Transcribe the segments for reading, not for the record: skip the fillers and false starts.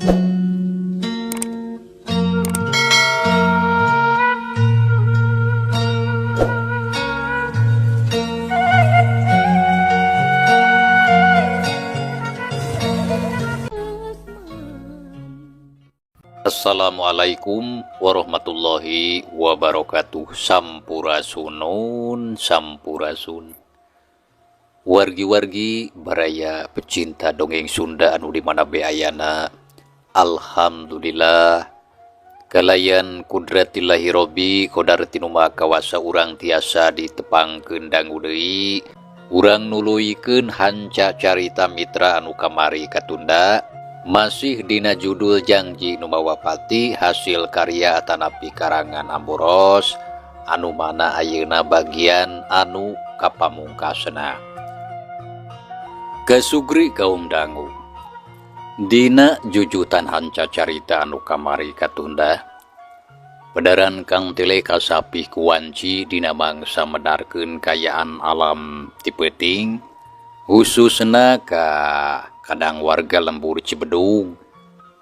Assalamualaikum warahmatullahi wabarakatuh. Sampurasunun sampurasun. Wargi-wargi baraya pecinta dongeng Sunda anu di mana be ayana. Alhamdulillah kalayan kudratillahi robbi qodar tinu maha kawasa urang tiasa ditepangkeun dangu deui urang nuluykeun hanca carita mitra anu kamari katunda masih dina judul Jangji nu Mawa Pati hasil karya atanapi karangan Amboros anu mana ayeuna bagian anu kapamungkasna. Kasugri kaum dangu. Dina jujutan hanca carita anu kamari katunda pedaran Kang Tile kasapih ku wanci dina mangsa medarkeun kayaan alam ti peuting khususna ka kadang warga lembur Cibedug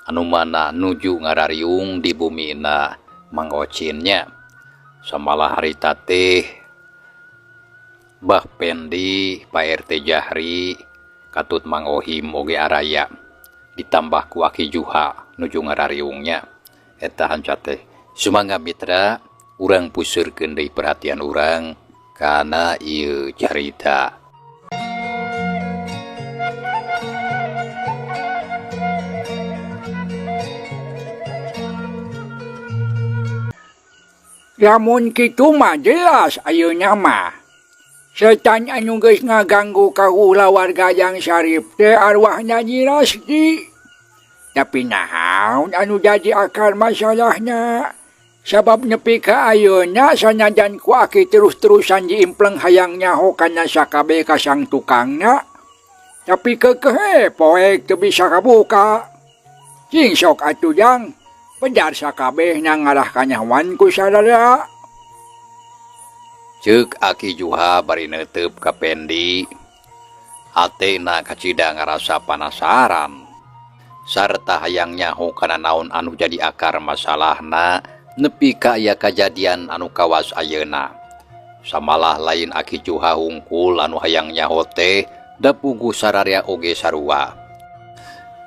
anu mana nuju ngarariung di bumina Mang Ocinnya. Samalah harita teh Bah Pendi, Pak RT Jahri, katut Mang Ohim oge araya ditambah ku Aki Juha nuju ngarariungnya. Eta hanca teh sumangga mitra urang puseurkeun deui perhatian urang kana ieu carita. Lamun kitu mah jelas ayeuna mah. Setan anu geus ngaganggu ka kulawarga Jang Sarip teh arwahna Nyi Rasti. Tapi naon anu jadi akar masalahna? Sabab nepi ka ayeuna sanajan ku aki terus-terusan diimpleng hayang nyaho kana sakabeh ka sang tukangna. Tapi keukeuh poek teu bisa kabuka. Cing sok atuh Jang. Pedar sakabehna ngarah kanyahoan ku sararea. Ceuk Aki Juha bari neuteup ka Pendi. Hatena kacida ngarasa panasaran. Sarta hayang nyaho kana naon anu jadi akar masalahna nepi ka aya kajadian anu kawas ayeuna. Samalah lain Aki Juha hungkul anu hayang nyaho teh da puguh sararea oge sarua.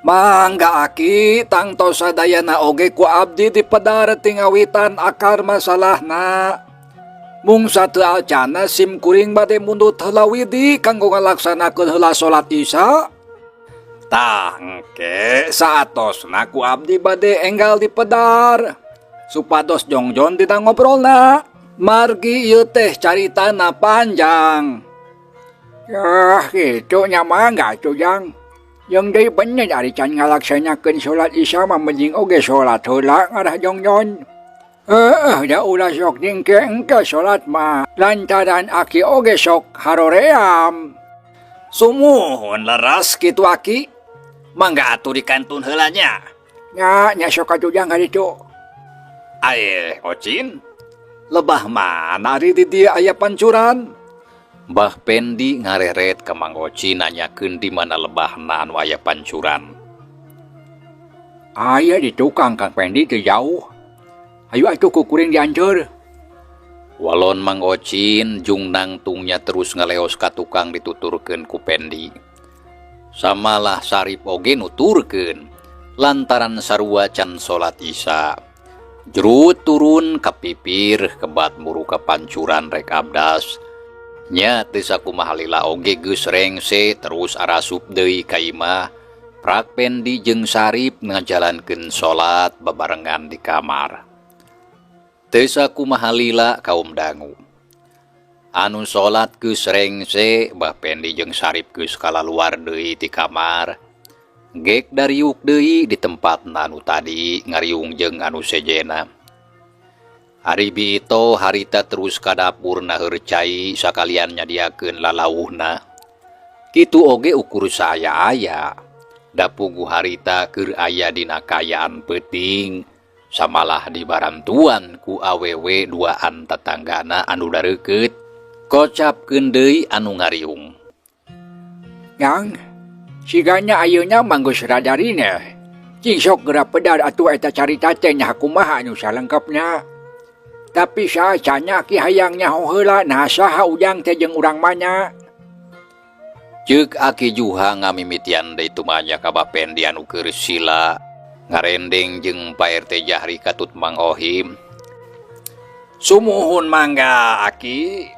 Mangga Aki tangtos sadayana oge ku abdi dipedar tingawitan akar masalahna. Mung sateu acana sim kuring bade mundut heula widi kanggo ngalaksanakeun heula salat Isya. Tah engke saatosna ku abdi bade enggal dipedar supados jongjon dina ngobrolna. Margi ieu teh caritana panjang. Yah kitu nya mangga atuh Jang. Jeung deui bener ari can ngalaksanakeun salat Isya mah mending oge salat heula ngarah jongjon. Heueuh da ulah sok dingke-engke salat mah lantaran aki oge sok haroream. Sumuhun leres kitu aki. Mangga atuh dikantun heula nya. Nya nya sok atuh Jang ka ditu. Aeh Ocin, lebah mana ari di dieu aya pancuran? Mbah Pendi ngareret ka Mang Ocin nanyakeun di mana lebahna anu aya pancuran. Aya di tukang Kang Pendi teu jauh. Hayu atuh ku kuring dianteur. Walon Mang Ocin jung nangtungnya terus ngaleos ka tukang dituturkeun ku Pendi. Samalah Sarip oge nuturkeun lantaran sarua can salat Isya. Jrut turun ka pipir kebat muru ka pancuran rek abdas. Nya teu sakumaha lila oge geus rengse terus arasup deui ka imah. Prak Pendi jeung Sarip ngajalankeun salat babarengan di kamar. Teu sakumaha lila kaum dangu. Anu salat geus rengse, Bah Pendi jeung Sarip geus kalaluar deui ti kamar. Gek dariuk deui di tempatna anu tadi ngariung jeung anu sejena. Ari Biito harita terus ka dapur naheur cai sakalian nyadiakeun lalauhna. Kitu oge ukur saaya-aya. Da puguh harita keur aya dina kaayaan peuting samalah dibarantuan ku awewe duaan tatanggana anu dareukeut. Kocapkeun deui anu ngariung. Jang, sigana ayeuna mah geus rada rineh. Cing sok geura pedar atuh eta carita teh nya kumaha anu salengkepna. Tapi saacana Ki hayang nyaho heula naha saha ujang teh jeung urang mana. Ceuk Aki Juha ngamimitian deui tumanya ka Bapendi anu keur sila ngarendeng jeung Pak RT Jahri katut Mang Ohim. Sumuhun mangga Aki.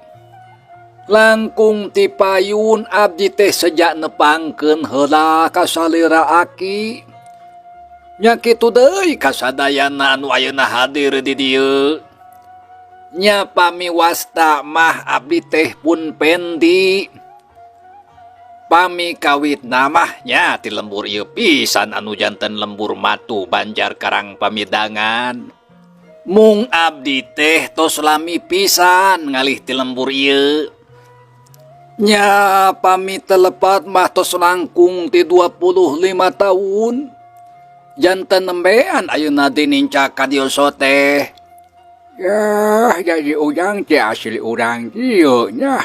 Langkung ti payun abdi teh seja nepangkeun heula ka salira Aki. Nya kitu deui kasadayana anu ayeuna hadir di dieu. Nya pami wasta mah abdi teh pun Pendi. Pami kawitna mah nya ti lembur ieu pisan anu janten lembur matu Banjar Karang Pamidangan. Mung abdi teh tos lami pisan ngalih ti lembur ieu. Nya pami telepat mah tos langkung ti 25 tahun. Janten nembean ayeuna dinincak ka dieu teh. Yah, jadi ujang teh asli urang dieu nya.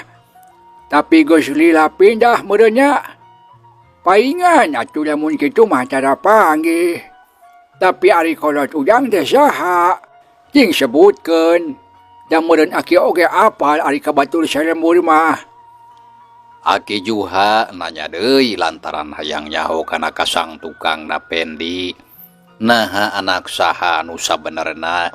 Tapi geus lila pindah meureun nya. Paingan atuh lamun kitu mah tara panggih. Tapi ari kolot ujang teh saha? Cing sebutkeun. Da meureun aki oge apal ari ka batur salembur mah. Aki Juha nanya deui lantaran hayang nyaho kana kasang tukangna Pendi. Naha anak saha anu sabenerna.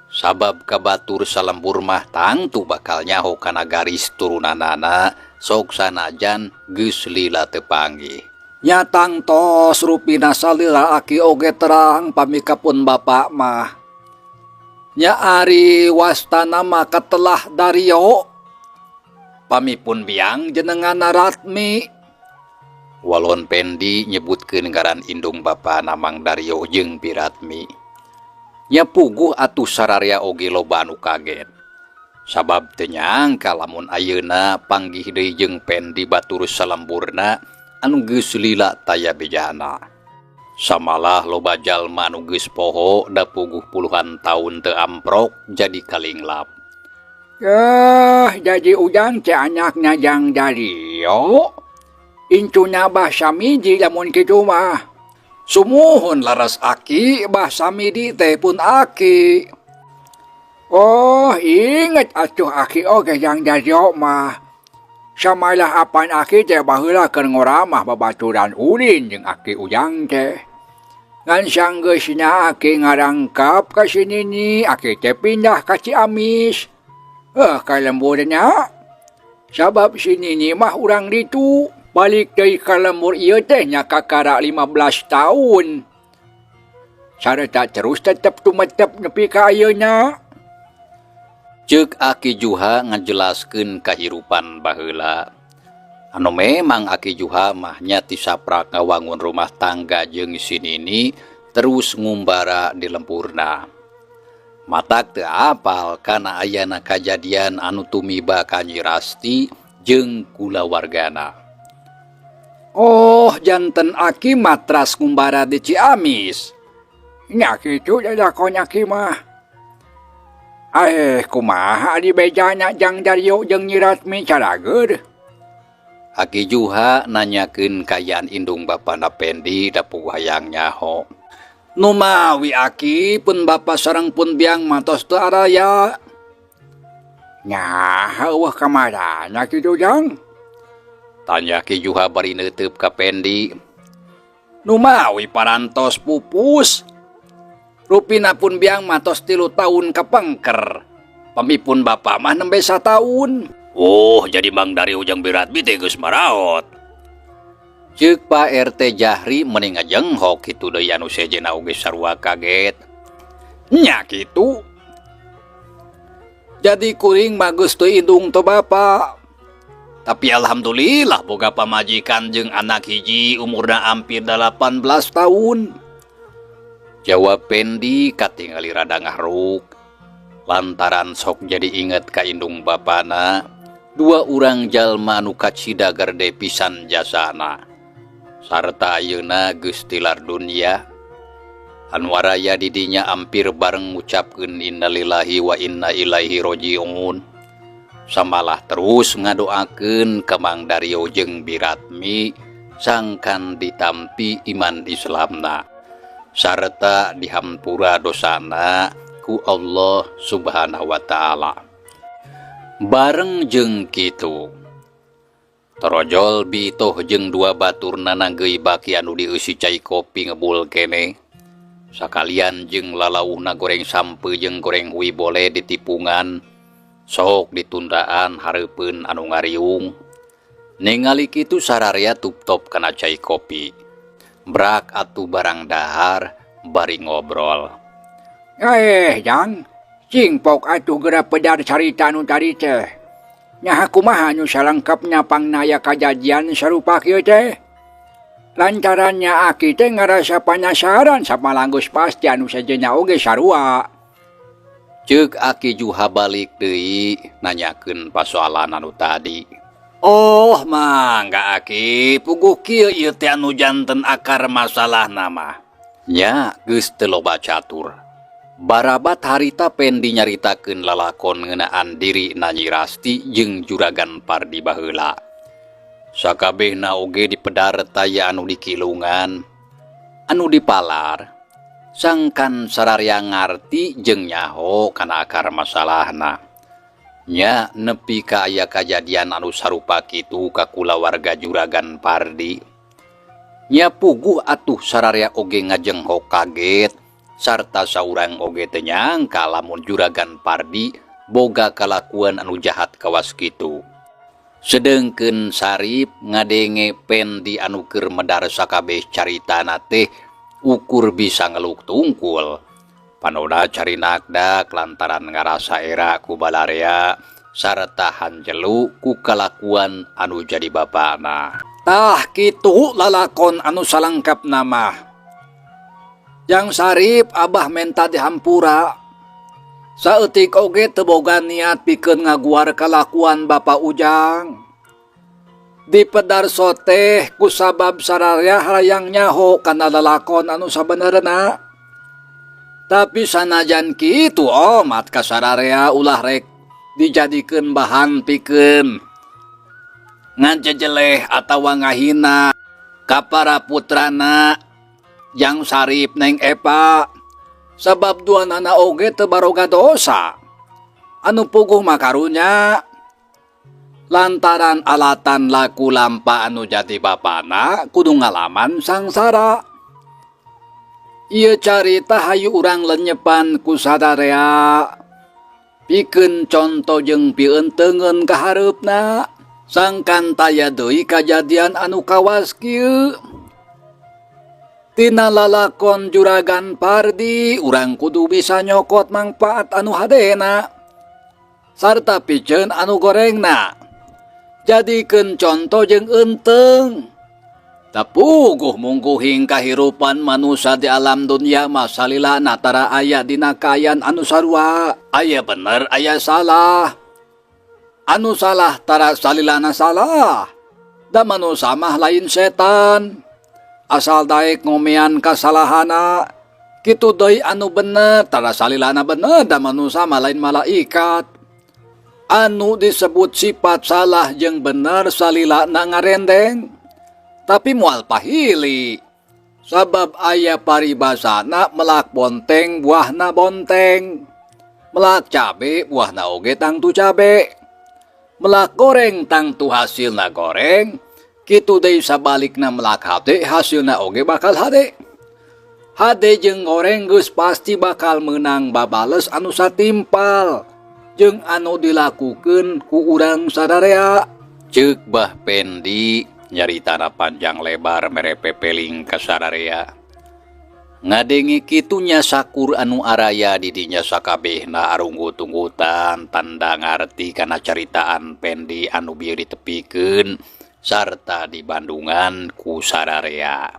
Sabab ka batur salembur mah tangtu bakal nyaho kana garis turunanana sok sanajan geus lila teu panggih. Nya tangtos rupina salira aki oge terang pami ka pun bapak mah. Nya ari wastana mah katelah Dario. Pami pun biang jenengana Ratmi. Walon Pendi nyebutkeun ngaran indung bapana Mang Dario jeung Biratmi. Nya puguh atuh sararea oge loba anu kaget. Sabab teu nyangka lamun ayeuna panggih deui jeung Pendi batur salemburna anu geus lila taya bejana. Samalah loba jalma anu geus poho da puguh puluhan taun teu amprok jadi kalinglap. Yah, jadi ujang teh anakna Jang Dario. Incuna Bah Samidi lamun kitu mah. Sumuhun laras aki, Bah Samidi teh pun aki. Oh, inget atuh aki oge Jang Dario mah. Samalah apan aki teh baheula keur ngoramah babaturan ulin jeung aki ujang teh. Ngan sanggeusna aki ngarangkap ka si Nini, aki teh pindah ka Ciamis. Ka lemburnya. Sabab si Nini mah urang ditu. Balik deui ka lembur ieu teh nya kakara 15 tahun. Sareta terus tetep tumetep nepi ka ayeuna. Ceuk Aki Juha ngajelaskeun kahirupan baheula. Anu memang Aki Juha mah nya ti saprak ngawangun rumah tangga jeung si Nini terus ngumbara di lempurna. Matak teu apal kana ayana kajadian anu tumiba ka Nyi Rasti jeung kulawargana. Oh, janten Aki matras ngumbara di Ciamis. Nya kitu lalakon Aki mah. Kumaha ari bejana Jang Dario jeung Nyi Ratmi carager? Aki Juha nanyakeun kaayaan indung bapana Pendi da puguh hayang nyaho. Numawi Aki pun bapa sareng pun biang matos teu araya. Nyaha eueuh kamarana kitu Jang? Tanya Ki Juha bari neuteup ka Pendi. Numawi parantos pupus. Rupina pun biang matos 3 tahun kapengker. Pamipun bapa mah nembe sataun. Oh, jadi Mang Dario jeung Biratmi teh geus maraot. Ceuk Pak RT Jahri meni ngajenghok kitu deui anu sejenna oge sarua kaget. Nya kitu. Jadi kuring mah geus teu indung teu bapa. Tapi alhamdulillah boga pamajikan jeung anak hiji umurna hampir 18 tahun. Jawab Pendi katingali rada ngahruk. Lantaran sok jadi inget ka indung bapana, dua urang jalma anu kacida gerde pisan jasana. Sarta ayeuna geus tilar dunya. Anu araya di dinya ampir bareng ngucapkeun innalillahi wa inna ilaihi rajiun. Samalah terus ngadoakeun ka Mang Dario jeung Biratmi Sangkan ditampi iman Islamna sarta dihampura dosana ku Allah Subhanahu wa ta'ala. Bareng jeung kitu torojol Bitoh jeung dua baturna nanggeuy baki anu dieusi cai kopi ngebul keneh sakalian jeung lalauhna goreng sampeu jeung goreng hui bole ditipungan sok ditundaan hareupeun anu ngariung. Ningali kitu sararea tup-top kana cai kopi. Brak atuh barang dahar bari ngobrol. Jang, cing pok atuh geura pedar carita nu tadi teh. Nyaha kumaha nu salengkapna pangna aya kajadian sarupa kieu teh? Lantaran nya aki teh ngarasa panasaran samalanggeus pasti anu sejenna oge sarua. Ceuk Aki Juha balik deui nanyakeun pasoalan anu tadi. Oh mangga Aki, puguh kieu ieu teh anu janten akar masalahna mah. Nya geus teu loba catur. Barabat harita Pendi nyaritakeun lalakon ngeunaan diri Nyi Rasti jeung Juragan Pardi baheula. Sakabehna oge dipedar taya anu dikilungan, anu dipalar, sangkan sararea ngarti jeung nyaho kana akar masalahna. Nya nepi ka aya kajadian anu sarupa kitu ka kulawarga Juragan Pardi. Nya puguh atuh sararea oge ngajenghok kaget sarta saurang oge teu nyangka lamun Juragan Pardi boga kalakuan anu jahat kawas kitu. Sedengkeun Sarip ngadenge Pendi anu keur medar sakabeh caritana teh ukur bisa ngeluk tungkul. Panoda carinakdak lantaran ngarasa era ku balarea sarta hanjelu ku kalakuan anu jadi bapana. Tah kitu lalakon anu salengkapna mah. Jang Sarip abah menta dihampura. Saeutik oge teu boga niat pikeun ngaguar kalakuan Bapak Ujang. Dipedar soteh ku sabab sararea hayang nyaho kana lalakon anu sabenerna. Tapi sanajan kitu omat ka sararea ulah rek dijadikeun bahan pikeun ngajejeleh atawa ngahina ka para putrana Jang Sarip Neng Epa, sabab duanana oge teu baroga dosa anu puguh mah karunya lantaran alatan laku lampa anu jadi bapana kudu ngalaman sangsara. Ieu carita hayu urang lenyepan ku sadarea pikeun conto jeung pieunteuneun ka hareupna sangkan taya deui kajadian anu kawas kieu. Tina lalakon Juragan Pardi urang kudu bisa nyokot mangfaat anu hadena sarta piceun anu gorengna. Jadikeun conto jeung eunteng. Tapuguh mungguhing kahirupan manusia di alam dunia mah salilana tara aya dina kaayaan anu sarua. Aya bener aya salah. Anu salah tara salilana salah. Da manusia mah lain setan. Asal daek ngomean kasalahana. Kitu deui anu bener tara salilana bener da manusia mah lain malaikat. Anu disebut sifat salah jeung bener salilana ngarendeng. Tapi moal pahili. Sabab aya paribasana melak bonteng buahna bonteng. Melak cabe buahna oge tangtu cabe. Melak goreng tangtu hasilna goreng. Kitu deui sabalikna melak hade hasilna oge bakal hade. Hade jeung goreng geus pasti bakal meunang babales anu satimpal jeung anu dilakukeun ku urang sadarea. Ceuk Bah Pendi nyaritana panjang lebar mere pepeling ka sadarea. Ngadenge kitu nya sakur anu araya di dinya sakabehna arunggut-unggutan tanda ngarti kana caritaan Pendi anu bieu ditepikeun sarta di Bandungan ku sararea.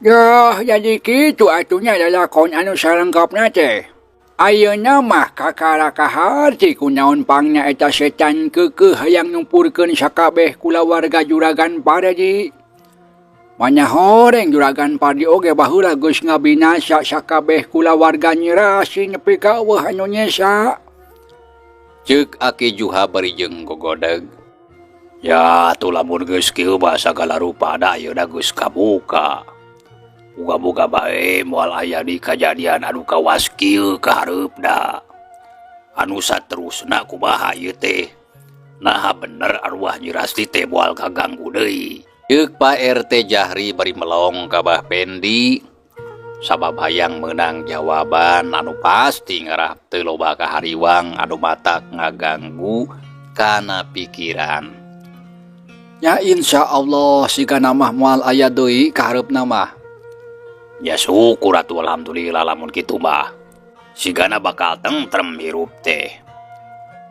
Yah, jadi kitu atunya lalakon anu salengkapna teh. Ayeuna mah kakara kaharti kunaon pangna eta setan keukeuh hayang nyumpurkeun sakabeh kulawarga Juragan Pardi. Manya horeng Juragan Pardi oge baheula geus ngabinasa sakabeh kulawarga Nyi Rasti nepi ka eueuh anu nyesa. Ceuk Aki Juha bari jeung gogodeg. Ya atuh lamun geus kieu mah sagala rupana ayeuna geus kabuka. Muga-muga bae moal aya di kajadian anu kawas kieu ka hareupna. Anu saterusna kumaha ieu teh? Naha bener arwah Nyi Rasti teh moal kaganggu deui. Ceuk Pak RT Jahri bari melong ka Bah Pendi sabab hayang meunang jawaban anu pasti ngarah teu loba kahariwang anu matak ngaganggu kana pikiran. Nya insya Allah sigana mah moal aya deui ka hareupna mah. Nya syukur atuh alhamdulillah lamun kitu mah. Sigana bakal tentrem hirup teh.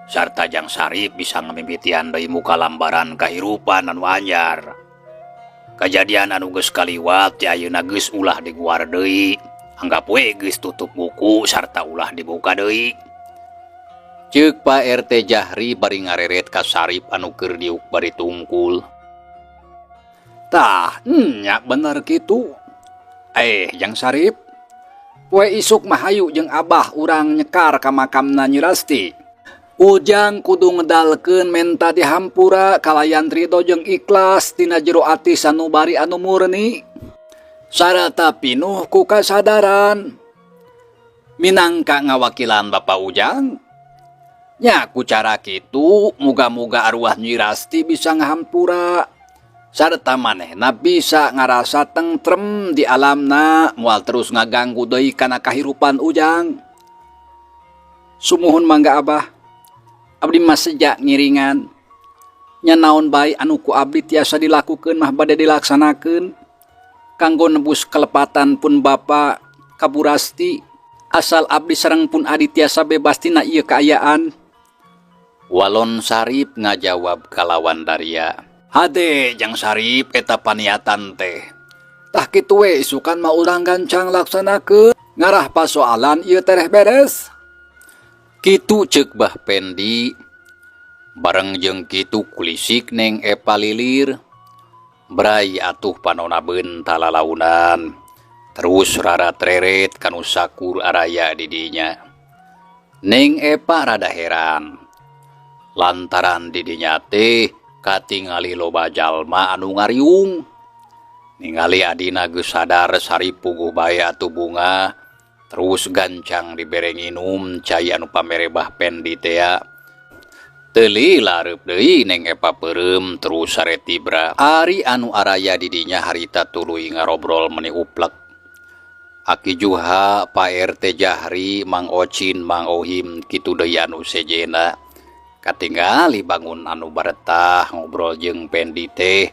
Sarta Jang Sarip bisa ngamimitian deui muka lambaran kahirupan anu anyar. Kajadian anu geus kaliwat ti ayeuna geus ulah diguar deui. Anggap we geus tutup buku sarta ulah dibuka deui. Ceuk Pak RT Jahri bari ngareret ka Sarip anu keur diuk bari tungkul. Tah, nya bener kitu. Jang Sarip. Poe isuk mah hayu jeung Abah urang nyekar ka makamna Nyi Rasti. Ujang kudu ngedalkeun menta dihampura kalayan ridho jeung ikhlas tina jero ati sanubari anu murni sarta pinuh ku kasadaran. Minangka ngawakilan Bapak Ujang, nya ku cara kitu muga-muga arwah Nyi Rasti bisa ngahampura sarta manehna bisa ngarasa tentrem di alamna moal terus ngaganggu deui kana kahirupan Ujang. Sumuhun mangga Abah. Abdi mah seja ngiringan. Nya naon bae anu ku abdi tiasa dilakukeun mah bade dilaksanakeun kanggo nebus kelepatan pun bapa ka Bu Rasti asal abdi sareng pun adi tiasa bebas tina ieu kaayaan. Walon Sarip ngajawab kalawan daria. Hade Jang Sarip eta paniatan teh. Tah kitu we isukan mah urang gancang laksanakeun ngarah pasoalan ieu tereh beres. Kitu ceuk Bah Pendi. Bareng jeung kitu kulisik Neng Epa lilir. Bray atuh panona beunta lalaunan. Terus rara treret kanu sakur araya di dinya. Neng Epa rada heran. Lantaran di dinya teh katingali loba jalma anu ngariung. Ningali adina geus sadar Sarip puguh bae atuh bunga. Terus gancang dibere nginum cai anu pamere Bah Pendi tea. Teu lila reup deui Neng Epa peureum terus sare tibra. Ari anu araya di dinya harita tuluy ngarobrol meni uplek. Aki Juha, Pak RT Jahri, Mang Ocin, Mang Ohim kitu deui anu sejena. Katingali bangun anu baretah ngobrol jeung Pendi teh.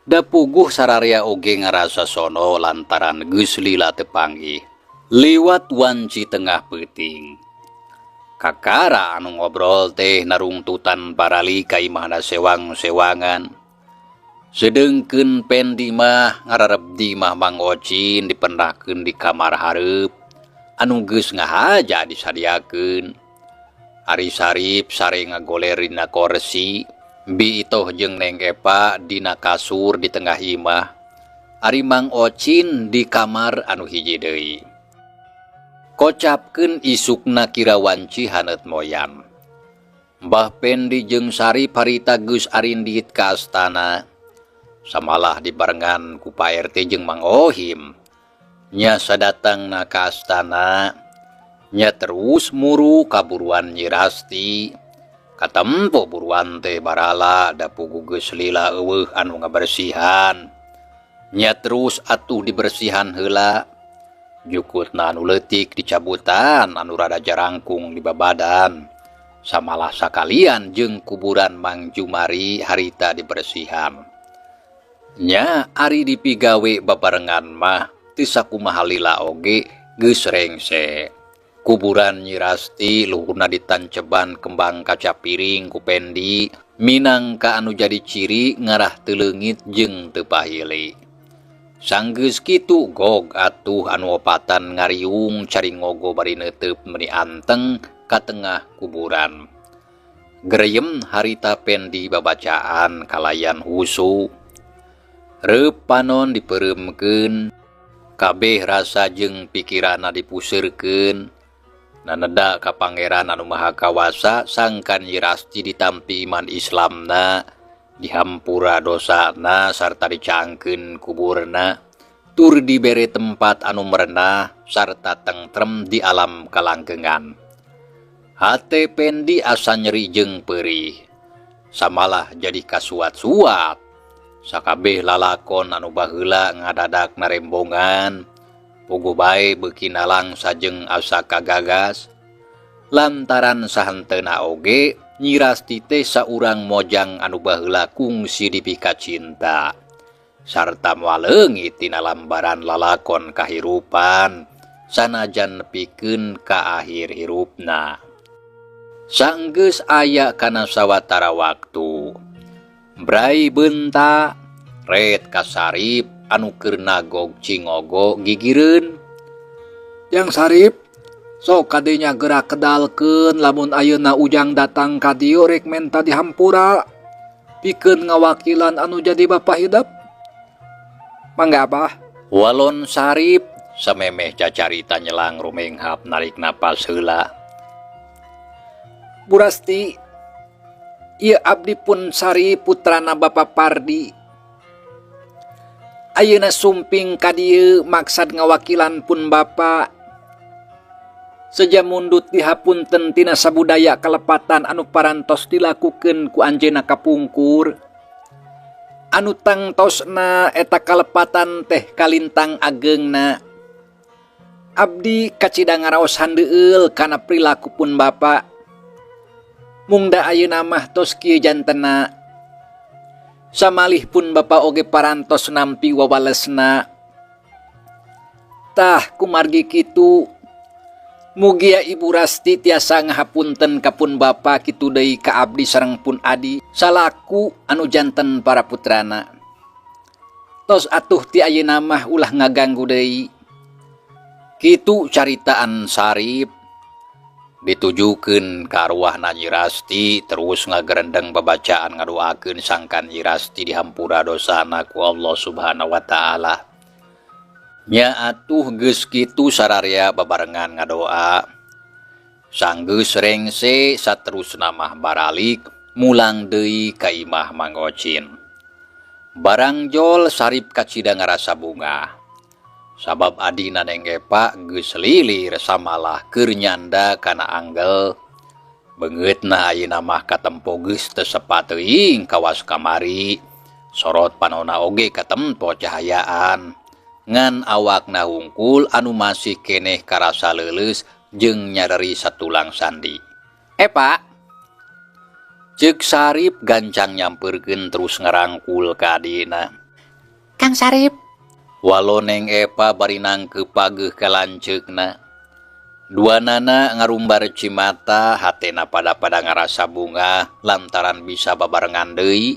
Da puguh sararea oge ngarasa sono lantaran geus lila teu panggih. Liwat wanci tengah peuting. Kakara anu ngobrol teh narungtutan parali ka imahna sewang-sewangan. Sedengkeun Pendi mah ngararep di imah Mang Ocin dipendahkeun di kamar hareup anu geus ngahaja disadiakeun. Ari Sarip sare ngagoler dina korsi, Bi Itoh jeung Neng Epa dina kasur di tengah imah. Ari Mang Ocin di kamar anu hiji deui. Kocapkeun isukna kira wanci haneut moyan. Mbah Pendi jeung Sarip harita geus arindit ka astana. Samalah dibarengan ku Pak RT jeung Mang Ohim. Nya sadatangna ka astana, nya terus muru ka buruan Nyi Rasti. Katempo buruan teh barala da puguh geus lila eueuh anu ngabersihan. Nya terus atuh dibersihan heula. Jukutna anu leutik dicabutan anu rada jarangkung di babadan. Samalah sakalian jeung kuburan Mang Jumari harita dibersihan. Nya ari dipigawe babarengan mah teu sakumaha lila oge geus rengse. Kuburan Nyi Rasti luhurna ditanceban kembang kaca piring ku Pendi minangka anu jadi ciri ngarah teu leungit jeung teu pahili. Sanggeus kitu gog atuh anu opatan ngariung cari ngogo bari neuteub meni anteng ka tengah kuburan. Gereyem harita Pendi babacaan kalayan husu. Reup panon dipeureumkeun, kabeh rasa jeung pikiranna dipuseurkeun. Naneda ka Pangeran anu Maha Kawasa sangkan Nyi Rasti ditampi iman Islamna Dihampura dosana sarta dicangkeun kuburna tur dibere tempat anu merenah sarta tentrem di alam kalanggengan. Hate Pendi asa nyeri jeung perih. Samalah jadi kasuat-suat. Sakabeh lalakon anu baheula ngadadak narembongan. Puguh bae beuki nalangsa jeung asa kagagas. Lantaran sahenteuna oge Nyi Rasti teh saurang mojang anu baheula kungsi dipikacinta. Sarta moal leungit tina lambaran lalakon kahirupan sanajan nepikeun ka akhir hirupna. Sanggeus aya kana sawatara waktu. Brai beunta ret ka Sarip anu keur nagog cingogo gigireun. Jang Sarip, sok kadinya geura kedalkeun lamun ayeuna Ujang datang ka dieu rek menta dihampura pikeun ngawakilan anu jadi bapa hidep. Mangga Abah. Walon Sarip samemeh cacarita nyelang rumenghap narik napas heula. Bu Rasti, ieu abdi pun Sarip putrana Bapa Pardi. Ayeuna sumping ka dieu maksad ngawakilan pun bapa. Seja mundut dihapunten tina sabudaya kalepatan anu parantos dilakukeun ku anjeunna kapungkur. Anu tangtosna eta kalepatan teh kalintang ageungna. Abdi kacida ngaraos handeueul kana perilaku pun bapa. Mungda ayeuna mah tos kieu jantena. Samalih pun bapa oge parantos nampi wawalesna. Tah kumargi kitu mugia Ibu Rasti tiasa ngahapunten ka pun bapa kitu deui ka abdi sareng pun adi salaku anu janten para putrana. Tos atuh ti ayeuna mah ulah ngaganggu deui. Kitu caritaan Sarip ditujukeun ka arwahna Nyi Rasti terus ngagerendeng babacaan ngadoakeun sangkan Nyi Rasti dihampura dosana ku Allah Subhanahu wa taala. Nya atuh geus kitu sararea babarengan ngadoa. Sanggeus rengse saterusna mah baralik mulang deui ka imah Mang Ocin. Barangjol Sarip kacida ngarasa bungah. Sabab adina Neng Epa geus lilir samalah keur nyanda kana anggel. Beungeutna ayeuna mah katempo geus teu sepa teuing kawas kamari. Sorot panona oge katempo cahayaan. Ngan awakna hungkul anu masih keneh karasa leuleus jeung nyareri satulang sandi. "Epa," ceuk Sarip gancang nyampeurkeun terus ngarangkul ka adina. Kang Sarip. Walon Neng Epa bari nangkeup pageuh ka lanceukna. Duanana ngarumbar cimata, hatena pada-pada ngarasa bungah lantaran bisa babarengan deui.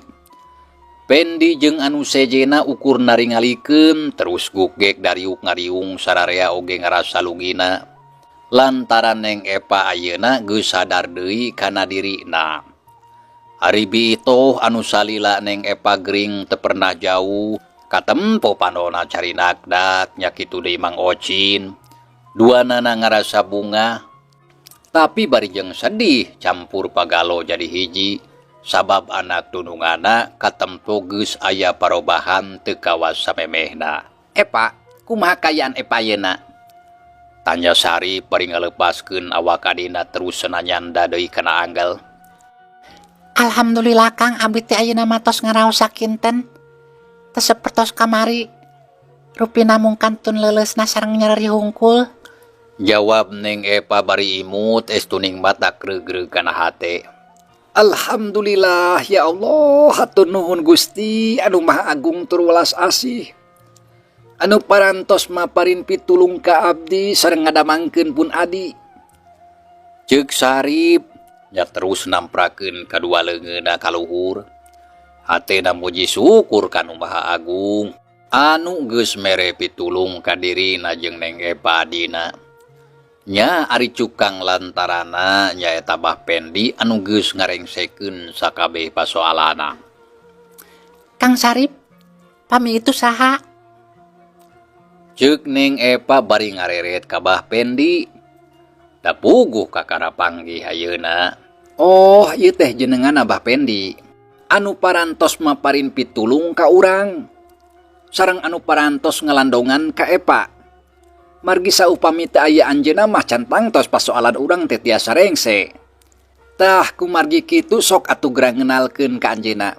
Pendi jeung anu sejena ukur naringalikeun terus gugek dariuk ngariung sararea oge ngarasa lugina. Lantaran Neng Epa ayeuna geus sadar deui kana dirina. Ari Biitoh anu salila Neng Epa gering teu pernah jauh, katempo panona carinakdak nya kitu deui Mang Ocin. Duanana ngarasa bungah, tapi bari jeung sedih campur pagalo jadi hiji. Sabab anak dunungana katempo geus aya parobahan teu kawas samemehna. "Epa, kumaha kaayaan Epa ayeuna?" tanya Sarip bari ngalepaskeun awak adina terus nyanda deui kana anggel. Alhamdulillah Kang, abdi teh ayeuna mah tos ngaraos sakinten. Teu sapertos kamari. Rupina mung kantun leuleusna sareng nyereri hungkul. Jawab Neng Epa bari imut estuning mata gregreg kana hate. Alhamdulillah ya Allah, hatur nuhun Gusti anu Maha Agung tur welas asih. Anu parantos maparin pitulung ka abdi sareng ngadamangkeun pun adi. Ceuk Sarip nya terus namprakeun kadua leungeunna ka luhur. Hatena muji syukur ka Nu Maha Agung anu geus mere pitulung ka dirina jeung Neng Epa adina. Nya ari cukang lantarana nyaeta Bah Pendi anu geus ngarengsekeun sakabeh pasoalana. Kang Sarip, pami itu saha? Ceuk Neng Epa bari ngareret ka Bah Pendi. Da puguh kakara panggih ayeuna. Oh, ieu teh jenengan Abah Pendi. Anu parantos maparin pitulung ka urang sareng anu parantos ngalandongan ka Epa. Margi saupami teu aya anjeunna mah can tangtos pasoalan urang teh tiasa rengse. Tah, kumargi kitu sok atuh geura ngenalkeun ka anjeunna.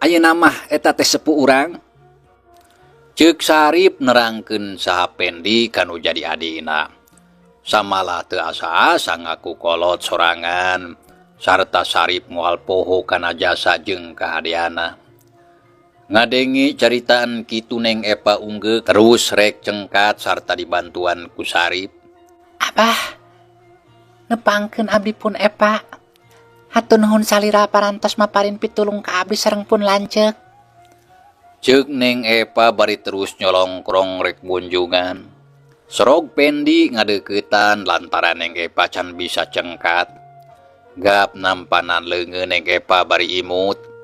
Ayeuna mah eta teh sepuh urang. Ceuk Sarip nerangkeun saha Pendi kanu jadi adina. Samalah teu asa-asa ngaku kolot sorangan sarta Sarip moal poho kana jasa jeung kahadeana. Ngadenge caritaan kitu, Neng Epa unggeuk terus rek cengkat sarta dibantuan ku Sarip. Abah, nepangkeun abdi pun Epa. Hatur nuhun salira parantos maparin pitulung ka abdi sareng pun lanceuk. Ceuk Neng Epa bari terus nyolongkrong rek bunjungan. Sorog Pendi ngadeuketan lantaran Neng Epa can bisa cengkat. Gap nampanan leungeun Neng Epa bari imut.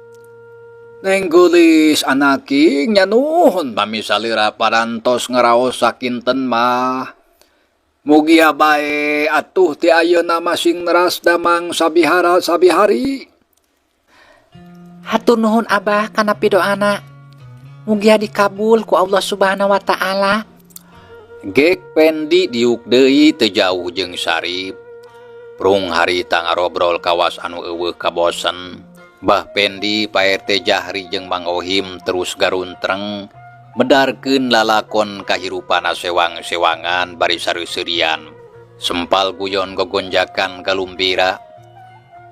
Neng geulis anaking, nya nuhun pami salira parantos ngaraos sakinten mah. Mugia bae atuh ti ayeuna mah sing neras damang sabihara sabihari. Hatur nuhun, Abah, kana pidoana. Mugia dikabul ku Allah Subhanahu wa Ta'ala. Gek Pendi diuk deui teu jauh jeung Sarip. Prung harita ngarobrol kawas anu euweuh kabosen. Bah Pendi, Pak RT Jahri jeung Mang Ohim terus garuntreng medarkeun lalakon kahirupana sewang-sewangan bari sareuseurian. Sempal guyon gogonjakan galumbira.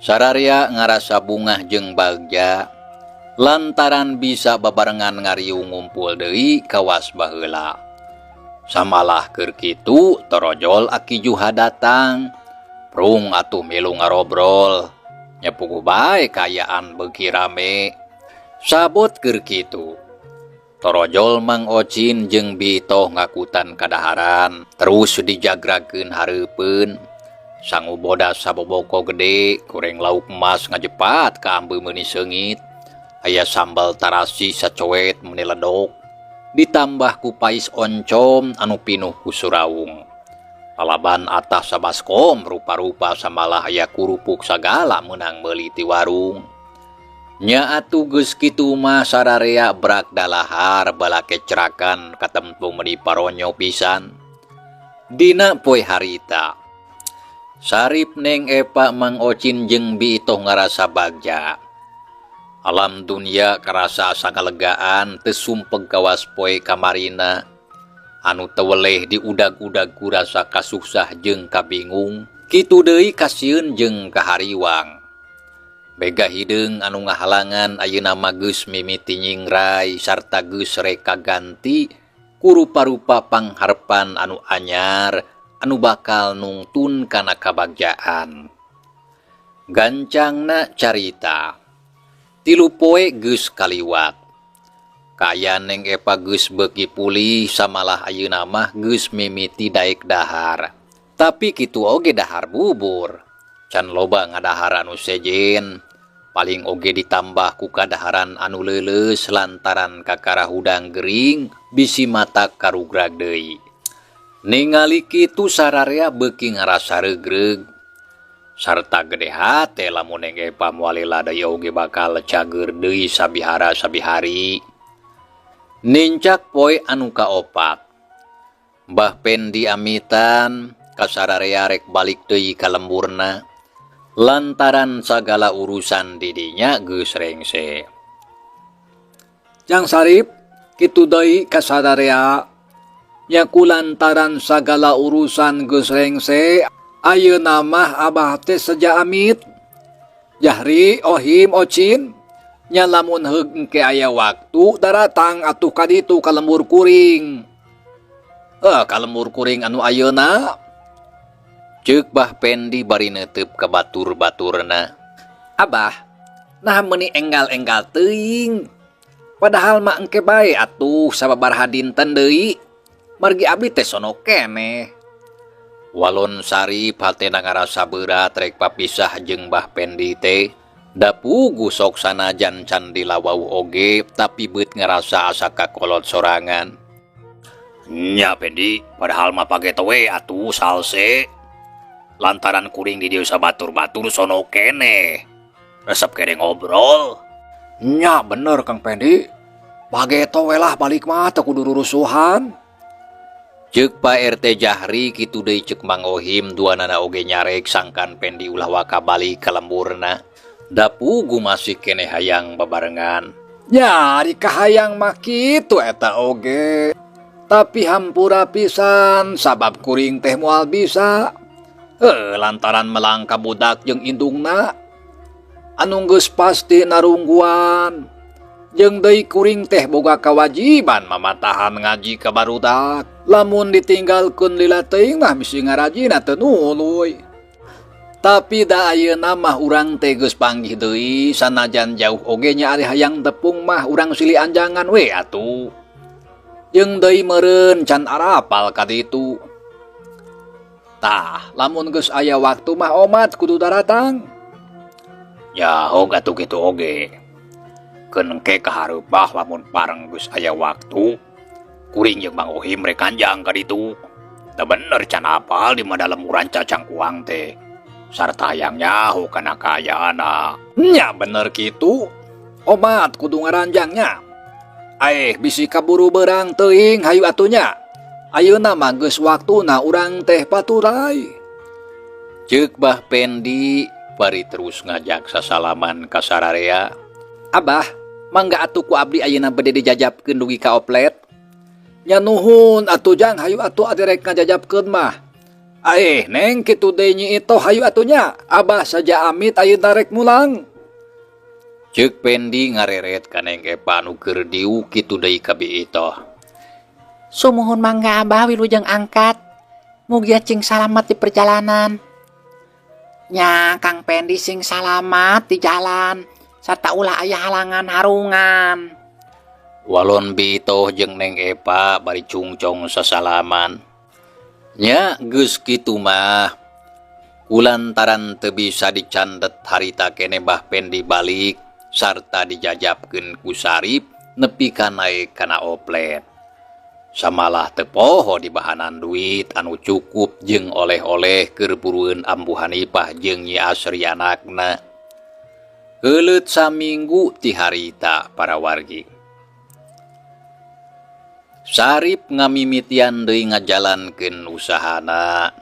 Sararea ngarasa bungah jeung bagja lantaran bisa babarengan ngariung ngumpul deui kawas baheula. Samalah keur kitu torojol Aki Juha datang. Prung atuh milu ngarobrol. Nya puguh bae kaayaan beuki rame. Sabot keur kitu. Torojol Mang Ocin jeung Bitoh ngakutan kadaharan terus dijagrakeun hareupeun. Sangu bodas saboboko gede, goreng lauk emas ngajepat ka ambeu meuni seungit. Aya sambal tarasi sacoet meuni ledok. Ditambah ku pais oncom anu pinuh ku surawung. Lalaban atah sabaskom rupa-rupa, samalah aya kurupuk sagala meunang meuli ti warung. Nya atuh geus kitu mah sararea brak dalahar balakecrakan katemtu meuni paronyo pisan. Dina poe harita, Sarip, Neng Epa, Mang Ocin jeung Biitoh ngarasa bagja. Alam dunya karasa asa ngalegaan, teu sumpeg kawas poe kamarina anu teu weleh diudag-udag ku rasa kasusah jeung kabingung, kitu deui kasieun jeung kahariwang. Bega hideung anu ngahalangan ayeuna mah geus mimiti nyingrai sarta geus rek kaganti ku rupa-rupa pangharepan anu anyar anu bakal nungtun kana kabagjaan. Gancangna carita, 3 poe geus kaliwat. Kaayaan Neng Epa geus beuki pulih, samalah ayeuna mah geus mimiti daek dahar. Tapi kitu oge dahar bubur. Can loba ngadahar anu sejen. Paling oge ditambah ku kadaharan anu leuleus lantaran kakara hudang gering bisi matak karugrag deui. Ningali kitu sararea beuki ngarasa regreg sarta gede hate lamun Neng Epa moal lila deui oge bakal cager deui sabihara sabihari. Nincak poe anu kaopat, Mbah Pendi amitan ka sararea rek balik deui ka lemburna lantaran sagala urusan di dinya geus rengse. Jang Sarip, kitu deui ka sararea nya, ku lantaran sagala urusan geus rengse ayeuna mah Abah teh seja amit. Jahri, Ohim, Ocin nya, lamun heug engke aya waktu daratang atuh ka ditu ka lembur kuring. Eh, ka lembur kuring anu ayeuna? Ceuk Bah Pendi bari neuteup ka batur-baturna. Abah, nah meuni enggal-enggal teuing. Padahal mah engke bae atuh sababaraha dinten deui. Margi abdi teh sono keneh. Walon Sarip hatena ngarasa berat rek papisah jeung Bah Pendi teh. Da puguh sok sanajan can dilawauh oge tapi beut ngarasa asa kakolot sorangan. Nya Pendi, padahal mah pageto we atuh salse. Lantaran kuring di dieu sabatur-batur sono keneh. Resep keneh ngobrol. Nya bener Kang Pendi. Bageto we lah balik mah teu kudu rurusuhan. Ceuk Pak RT Jahri kitu deui ceuk Mang Ohim duanana oge nyarek sangkan Pendi ulah waka balik ka lemburna. Da puguh masih keneh hayang babarengan. Nya ari kahayang mah kitu eta oge. Tapi hampura pisan sabab kuring teh moal bisa. Heuh lantaran melang ka budak jeung indungna. Anu geus pasti narungguan. Jeung deui kuring teh boga kawajiban mamatahan ngaji ka barudak. Lamun ditinggalkeun lila teuing mah bisi ngarajina teu nuluy. Tapi da ayeuna mah urang teh geus panggih deui sanajan jauh oge nya ari hayang tepung mah urang silih anjangan we atuh. Jeung deui meureun can arapal ka ditu. Tah, lamun geus aya waktu mah omat kudu daratang. Nyaho atuh kitu oge. Keun engke kahareup mah lamun pareng geus aya waktu, kuring jeung Mang Ohim rek kanjang ka ditu. Teu bener can apal di mana lemburan Cacangkuang teh. Sarta hayang nyaho kana kaayaanna. Nya bener kitu. Omat kudu ngaranjangnya. Aeh bisi kaburu beurang teuing hayu atuh nya. Ayeuna mah geus waktuna urang teh paturay. Ceuk Bah Pendi bari terus ngajak sasalaman ka sararea. Abah, mangga atuh ku abdi ayeuna bade dijajabkeun dugi ka oplet. Nya nuhun atuh jang hayu atuh adi rek ngajajabkeun mah. Aeh neng kitu deui Nyi Itoh hayu atuh nya. Abah saja amit ayeuna rek mulang. Ceuk Pendi ngareret ka Neng Epa anu keur diuk kitu deui ka Bi Itoh. Sumuhun mangga Abah wilujeng angkat. Mugia cing salamat di perjalanan. Nya Kang Pendi sing salamat di jalan sarta ulah aya halangan harungan. Walon Bi Itoh jeung Neng Epa bari cungcong sasalaman. Nya geus kitu mah kulantaran teu bisa dicandet harita keneh Bah Pendi balik sarta dijajabkeun ku Sarip nepi ka naek kana oplet. Samalah teu poho dibahanan duit anu cukup jeung oleh-oleh keur burueun Ambu Hanifah jeung Nyi Asri anakna. Heuleut saminggu ti harita para wargi. Sarip ngamimitian deui ngajalankeun usahana.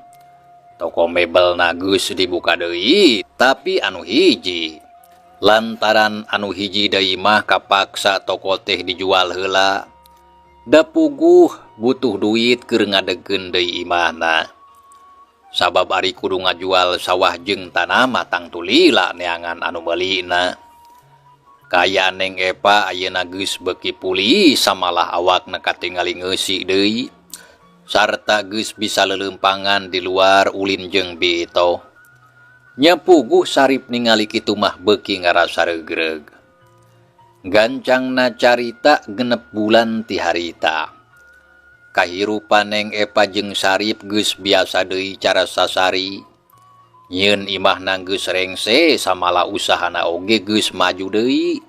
Toko mebelna geus dibuka deui, tapi anu hiji. Lantaran anu hiji deui mah kapaksa toko teh dijual heula. Da puguh butuh duit keur ngadegkeun deui imahna. Sabab ari kudu ngajual sawah jeung tanah mah tangtu lila neangan anu meulina. Kaayaan Neng Epa ayeuna geus beuki pulih samalah awakna katingali ngeusi deui sarta geus bisa leuleumpangan di luar ulin jeung Bi Itoh. Nya puguh Sarip ningali kitu mah beuki ngarasa regreg. Gancangna carita 6 bulan ti harita. Kahirupan Neng Epa jeung Sarip geus biasa deui cara sasari. Nyieun imahna geus rengse samalah usahana oge geus maju deui.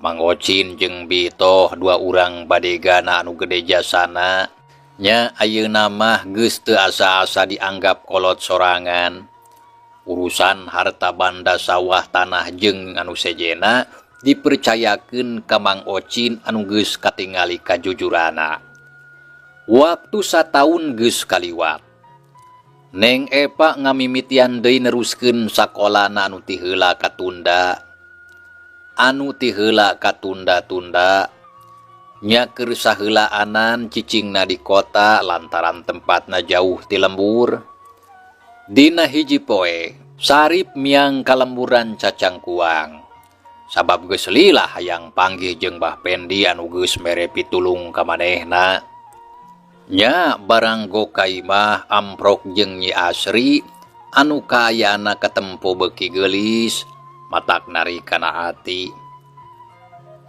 Mang Ocin jeung Bi Itoh dua urang badegana anu gede jasana. Nya ayeuna mah geus teu asa-asa dianggap kolot sorangan. Urusan harta banda sawah tanah jeung anu sejena dipercayakeun ka Mang Ocin anu geus katingali kajujurana. Waktu sataun geus kaliwat. Neng Epa ngamimitian deui neruskeun sakolana anu ti heula katunda. Anu ti heula katunda-tunda. Nya keur saheulaanan cicingna di kota lantaran tempatna jauh ti lembur. Dina hiji poe, Sarip miang ka lemburan Cacangkuang. Sabab geus lila hayang panggih jeung Bah Pendi anu geus mere pitulung ka manehna. Nya barang go ka imah amprok jeung Nyi Asri anu kaayana katempo beuki geulis matak nari kana ati.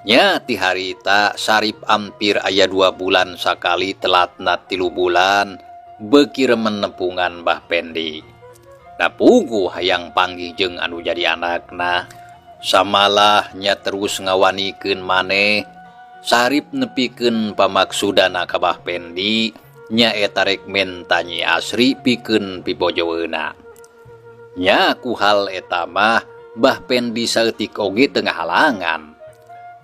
Nya ti harita Sarip ampir aya 2 bulan sakali telatna 3 bulan beuki remen nepungan Bah Pendi. Da puguh hayang panggih jeung anu jadi anakna. Samalah nya terus ngawanikeun maneh Sarip nepikeun pamaksudana ka Bah Pendi nyaeta rek menta Nyi Asri pikeun pibojoeuna. Nya ku hal eta mah Bah Pendi saeutik oge teu ngahalangan.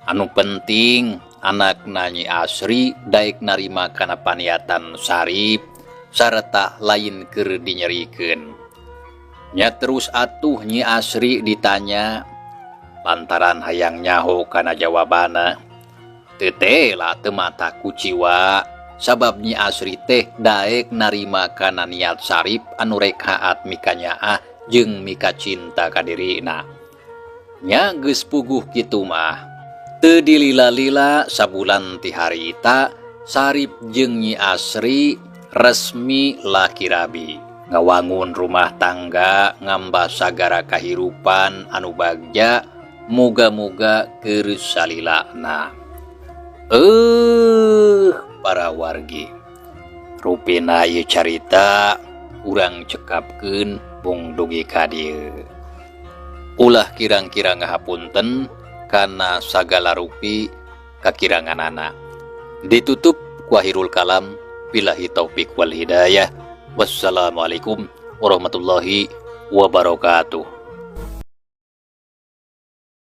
Anu penting anakna Nyi Asri daek narima kana paniatan Sarip sarta lain keur dinyerikeun. Nya terus atuh Nyi Asri ditanya lantaran hayang nyaho kana jawabana. Teu tela teu mata kuciwa sabab Nyi Asri teh daek narima kana niat Sarip anu rek haat mikanyaah jeung mika cinta ka dirina. Nya geus puguh kitu mah. Teu dilila-lila sabulan ti harita Sarip jeung Nyi Asri resmi laki rabi. Ngawangun rumah tangga ngambah sagara kahirupan anu bagja muga-muga keur salilana. Para wargi. Rupina ieu carita urang cekapkeun mung dugi ka dieu. Ulah kirang-kirang ngahapunten kana sagala rupi kakiranganana. Ditutup ku akhirul kalam billahi taufik wal hidayah. Wassalamualaikum warahmatullahi wabarakatuh.